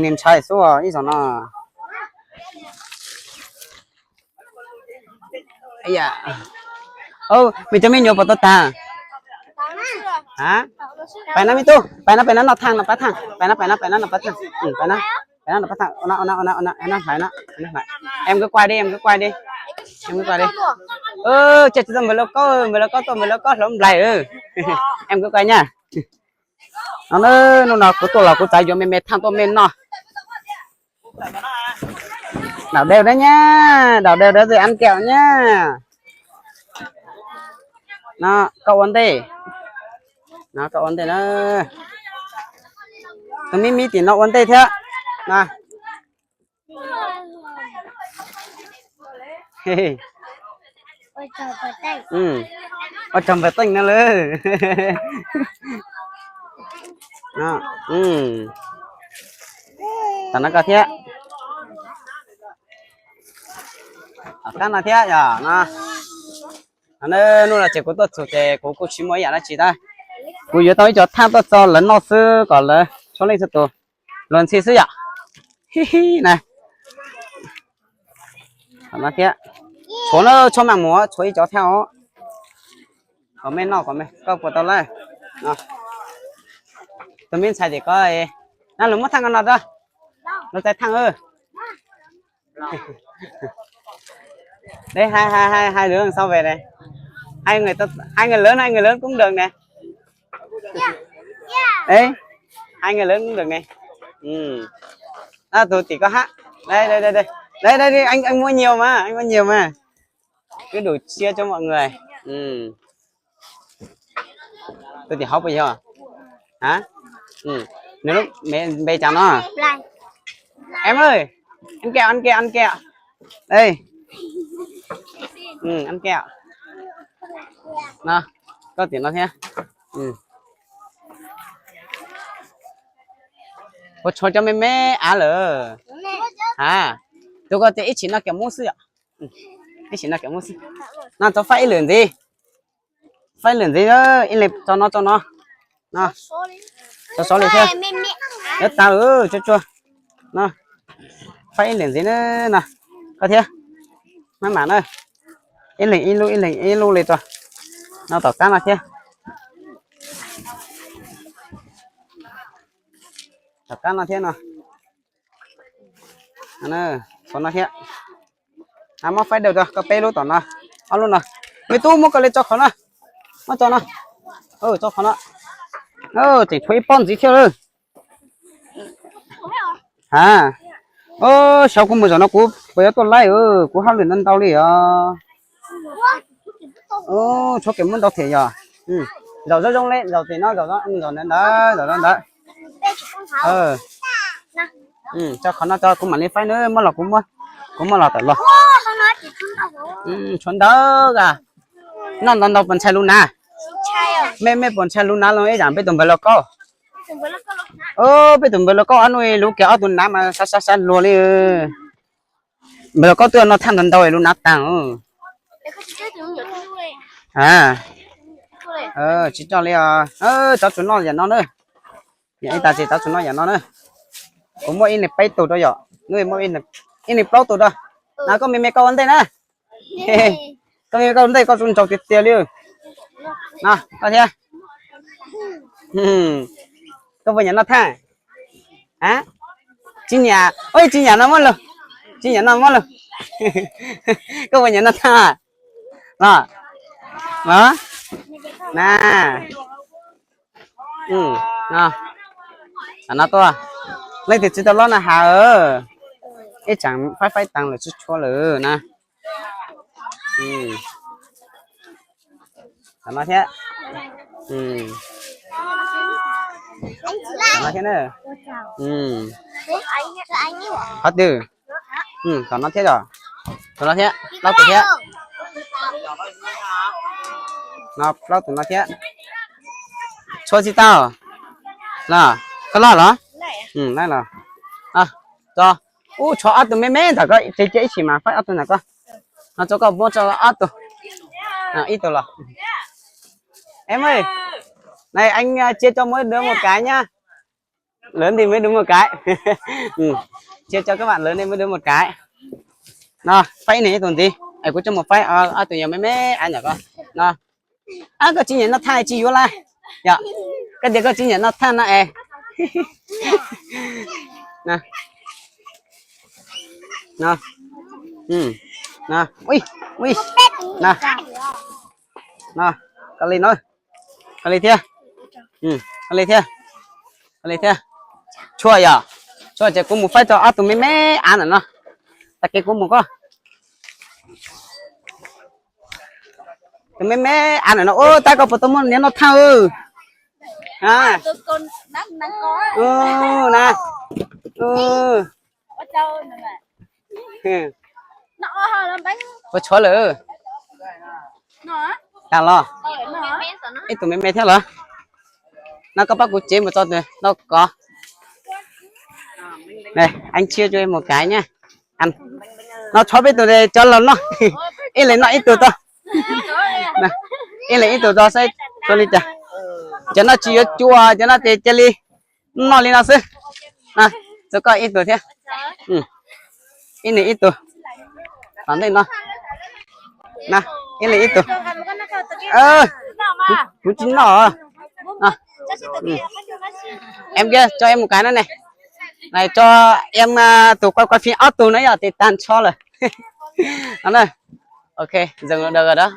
Niag ntshai xwb ib zaug no. Mej cov me nyuam puas tau tag? Pais no me tub, pais no pais no noj thaaj no pab thaaj, pais no pais no pais no noj pab thaaj, pais no noj pab thaaj, hlais no, hlais. Em cứ quay đi, em cứ quay đi. Em cứ quay đi. Tsiaj tsis tau npawg Lauj Kaub, npawg Lauj Kaub tuaj, npawg Lauj Kaub hlauv nplaig. Em cứ quay nha. No, hnub no kuv tuaj los kuv xav yuav me me thaaj tuaj mej noj. Đảo đều đấy nhá, đảo đều đấy rồi ăn kẹo nhá. Nó, koj ua ntej. Nó, koj ua ntej na. Tus mib mib tim no ua ntej thiab. Ua tsaug npawg Teej no lawm. Tam no koj thiab. Tom qab no thiab yog no. Hnub no ces kuv tuaj txug ces kuv kuj tsis muaj ib yam dab tsi tab. Kuv yuav tau ib co thaaj tuaj txo lawv noj xwb kom lawv tshuav leej txhua tus luag ntxhi xwb yom. Hib hib na. Tom no thiab. Tshuav na, tshuav maj mus, tshuav ib co thiab os. Kom mej noj, kom mej, koj puas tau lawm? Tus me ntxhais tim koj, na lug muab thaaj ko no rau. Lug txais thaaj. Đấy, hai, hai, hai, hai đứa đằng sau về này. Hai người, hai người lớn, hai người lớn cũng được này. Đấy, hai người lớn cũng được này. Ừ. À, tôi chỉ có hát. Đây, đây, đây, đây. Đây, đây, đây, anh, anh mua nhiều mà, anh mua nhiều mà. Cứ đủ chia cho mọi người. Ừ. Tôi chỉ hốt bây giờ. Hả? Ừ. Nếu lúc bé, bé cháu nó. Em ơi, ăn kẹo, ăn kẹo, ăn kẹo. Đây. Ừ, ăn kẹo. Nó, có tiền nó thế. Ừ. Ua tshuav cov me me av lawm. Ha, tus ko ces ib txhis noj kẹo mub xwb yom. Ib txhis noj kẹo mub xwb. No tso faib ib lwm ntxiv. Faib ib lwm ntxiv, ib leeg tso no tso no. Tso sov li thiab. Yuav tag, tsuag tsuag. No, faib ib lwm ntxiv na. No, koj thiab. Maj mam na. Ib leeg ib lub, ib leeg ib lub li tso. No tom qab no thiab. Tom qab no thiab no. Qhov no thiab. Muab faib daws rau koj peb lub tom no. Ob lub no. Me tub muab koj li tso qhov no. Muab tso no. Tso qhov no. Tseem tshuav ib pob ntxiv thiab lawm. Ha. Xyov kuv mus zaum no kuv puas yuav tuaj laib, kuv hauj lwm ntau ntau li os. Tshuav kawm muab ntau thiab yog. Zaum zoo zoo li, zaum tim no, zaum ntawd ntawd, zaum ntawd. Tso qhov no tso kuv mam li faib na, muab los kuv muab, kuv muab los tawm los. Tshuav ntawd a. Noj ntau ntau puas ntshai lub nav? Mej, mej puas ntshai lub nav los ib yam peb tus npawg Lauj Kaub? Peb tus npawg Lauj Kaub ob hnub lub kiag ob tug nav mas sab sab sab luag li. Npawg Lauj Kaub twb noj thaaj ntau ntau lub nav taag. Tsis tso li os. Tov tsum noj yam no na. Yam ib tag tsis tov tsum noj yam no na. Kuv muaj ib leeg peb tug rau yom, ib leeg plaub tug rau. Na koj me me koj ua ntej na. Koj me me koj ua ntej koj tsuas ntsaus tiag tiag li. No koj thiab. Koj puas nyiam noj thaaj? Tsis nyiam, tsis nyiam no muab lug, tsis nyiam no muab lug. Koj puas nyiam noj thaaj? No, no, na, no, no tuaj. Leej twg tsis tau loj na has, ib tsaam faib faib taag lawm tsis tshuav lawm na. Tom no thiab. Tom no thiab na. Qhov twg? Tom no thiab os. Tus no thiab, plaub tus thiab. No plaub tus no thiab. Tshuav tsis tau. Koj loj los? Tso. Ub, tshuav ob tug me me ntawm ko, cia cia ib chim mas faib ob tug ntawm ko. No tso koj muab tso ob tug. Ib tug los. Em ơi, này anh chia cho mỗi đứa một cái nhá. Lov nti meb dua mus kaiv. Chia cho các bạn lov nti meb dua mus kaiv. No, faib ib tus ntxiv es kuv coj mus faib ob tug yog me me av nyom ko. No, koj tsis nyiam noj thaj tsis yuav lawm. Yog koj tias koj tsis nyiam noj thaj no es. No, no, ui, ui, no, no, koj li no, koj li thiab, koj li thiab, koj li thiab. Tshuaj yog, tshuaj ces kuv mus faib tau ob tug me me av ntawm no. Tag kis kuv mus koj. Tus me me av ntawm no, ub, tab koj puas tau muaj niam noj thaj? Na, puas tshuav lawm? Tag los, ib tug me me thiab los. No koj pab kuv cev mus tso tus no kov. Anh chia cho em một cái nha. No tshuav peb tus cov laus noj. Ib leeg noj ib tug tau. Ib leeg ib tug tau saib tshuav li cas. Cov no tsis yuav cua, cov no ces cia li noj li no xwb. Txog koj ib tug thiab. Ib leeg ib tug. Tom ntej no, ib leeg ib tug. Kuv tsis noj. Em kia cho em một cái no ne. Này cho em tus quay quay phim ob tug no yog tis tag ntsho lawm. No na. Ok, dừng được rồi đó.